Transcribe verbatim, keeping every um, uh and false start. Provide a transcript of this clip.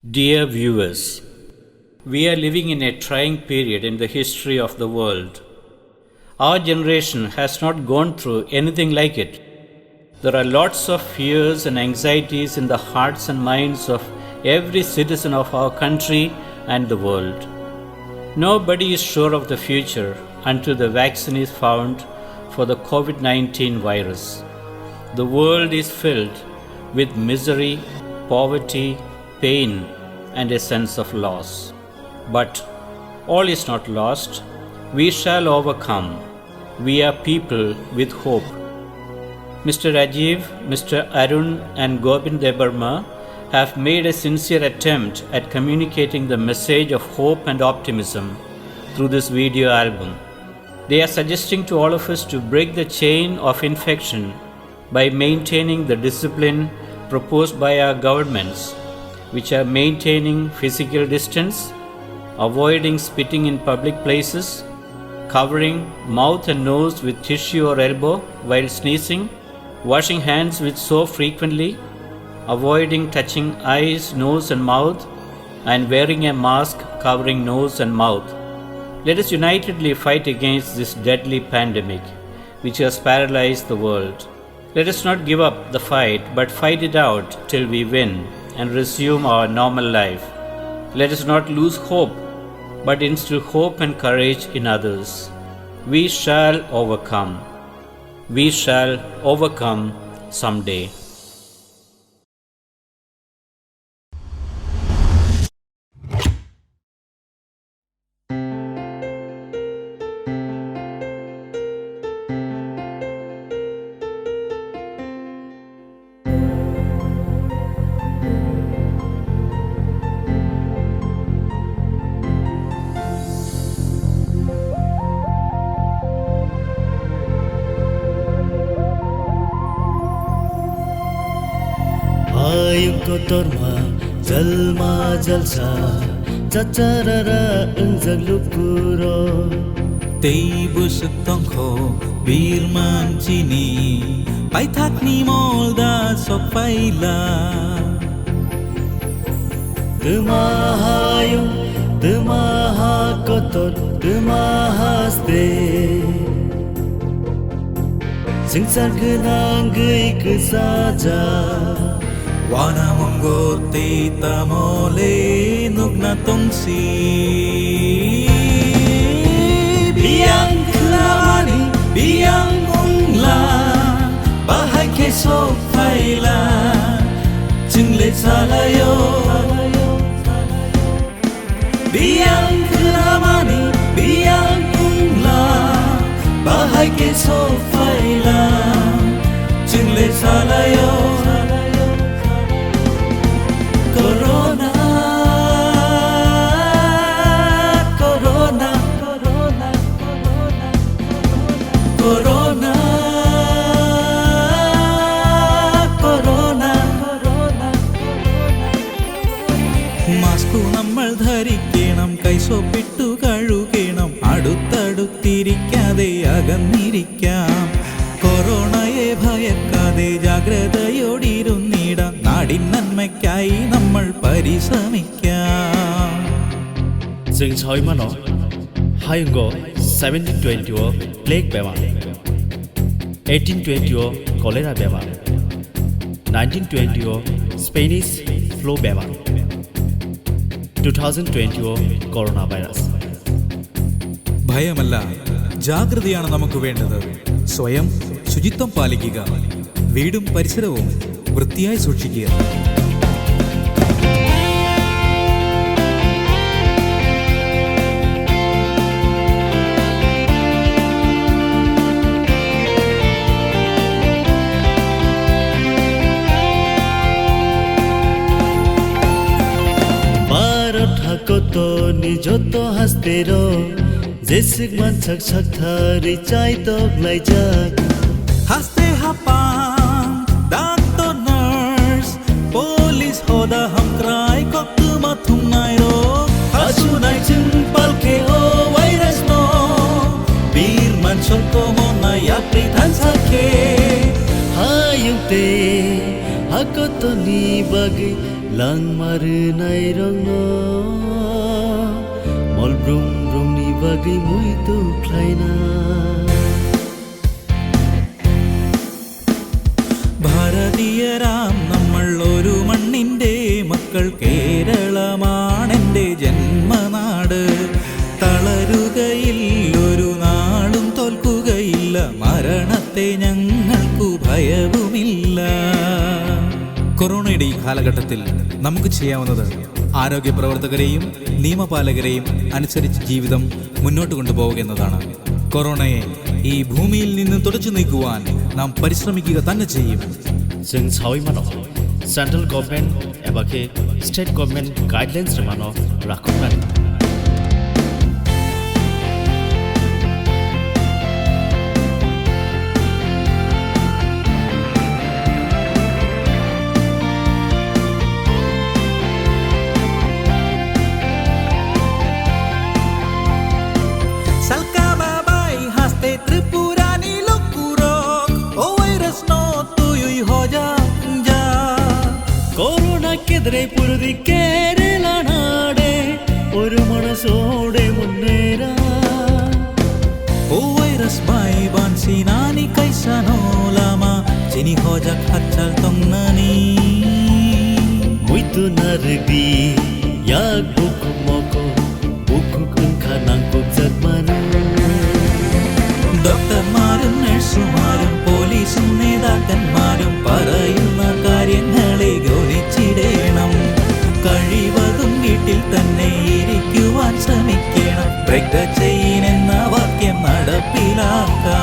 Dear viewers, we are living in a trying period in the history of the world. Our generation has not gone through anything like it. There are lots of fears and anxieties in the hearts and minds of every citizen of our country and the world. Nobody is sure of the future until the vaccine is found for the COVID nineteen virus. The world is filled with misery, poverty, pain, and a sense of loss. But all is not lost. We shall overcome. We are people with hope. Mister Rajiv, Mister Arun, and Govind Debbarma have made a sincere attempt at communicating the message of hope and optimism through this video album. They are suggesting to all of us to break the chain of infection by maintaining the discipline proposed by our governments, which are maintaining physical distance, avoiding spitting in public places, covering mouth and nose with tissue or elbow while sneezing, washing hands with soap frequently, avoiding touching eyes, nose, and mouth, and wearing a mask covering nose and mouth. Let us unitedly fight against this deadly pandemic which has paralyzed the world. Let us not give up the fight, but fight it out till we win and resume our normal life. Let us not lose hope, but instill hope and courage in others. We shall overcome. We shall overcome someday. Ayuk kotorma, jalma jalsa, chacharara wngjak lukuro. Tei bwswk tongkho birman chini, paithakni mol da sok phaila. Twma hayung, twma ha kotor, twma haste. Swngchar gwnangwi kwchajak. Wana mungo tei tamole nukna tongsi. Biyang khwnamani, biyang wngla, bahai khe sok phaila, chwngle salaio. Biyang khwnamani, biyang wngla, bahai khe sok phaila, chwngle salaio. Corona, corona, corona, corona, corona. Mask-o nammal dharikkenam, kaiso pittu kalukenam, aduttaduttirikkyade aganirikkyam. Corona-ye bhayakkade jagratayodirunnidan, nadin nanmekkai nammal parisramikkyam. Chwng sawi mano, hayungo seventeen twenty-o plague bemar, eighteen twenty-o cholera bemar, nineteen twenty-o Spanish flu bemar, two thousand twenty-o corona virus. ഭയമല്ല, ജാഗ്രതയാണ് നമുക്ക് വേണ്ടത്. സ്വയം ശുചിത്വം പാലിക്കുക, വീടും പരിസരവും വൃത്തിയായി സൂക്ഷിക്കുക. Bharat hakotorni joto hastero jeswk mansak saktharwi chaitok laijak. Haste hapang, doctor, nurse, police, hoda hamkrai koktwma thumnairok. Hasunai chwng palkhe o virus no, birman sorkomo na yapri thansa khe. Hayung tei hakotorni bagwi Tangma rwnairokno mol brum brumni bagwi muitu khlaina. ഭാരതീയരാം നമ്മൾ ഒരു മണ്ണിന്റെ മക്കൾ, കേരളമാണെന്റെ ജന്മനാട്. തളരുകയില്ല, ഒരു നാളും തോൽക്കുകയില്ല, മരണത്തെ ഞങ്ങൾക്കു ഭയവുമില്ല. കൊറോണയുടെ ഈ കാലഘട്ടത്തിൽ നമുക്ക് ചെയ്യാവുന്നത് ആരോഗ്യ പ്രവർത്തകരെയും നിയമപാലകരെയും അനുസരിച്ച് ജീവിതം മുന്നോട്ട് കൊണ്ടുപോവുക എന്നതാണ്. കൊറോണയെ ഈ ഭൂമിയിൽ നിന്ന് തുടച്ചു നീക്കുവാൻ നാം പരിശ്രമിക്കുക തന്നെ ചെയ്യും. Chwng sawi mano, central government eba khe state government guidelines rwmano rakhoknani. Salka babai haste Tripurani lukurok o virus no twiwi hojak ja. Corona kedre purdi Kerala nade, oru mana sode munera. O virus bai bansinani kaisa no lama, chini hojak hachal tongnani. Muitu narwgdi, yak bukhuk moko, bukhuk wngkha nangkukjak mano. Doctor marum, nurse marum, police ne dakan marum, parayuna karyangale goni chidena. Kalivatum itil tanne irikkuvan samikkena, prekta cheyinenna vakyam nadapilaka.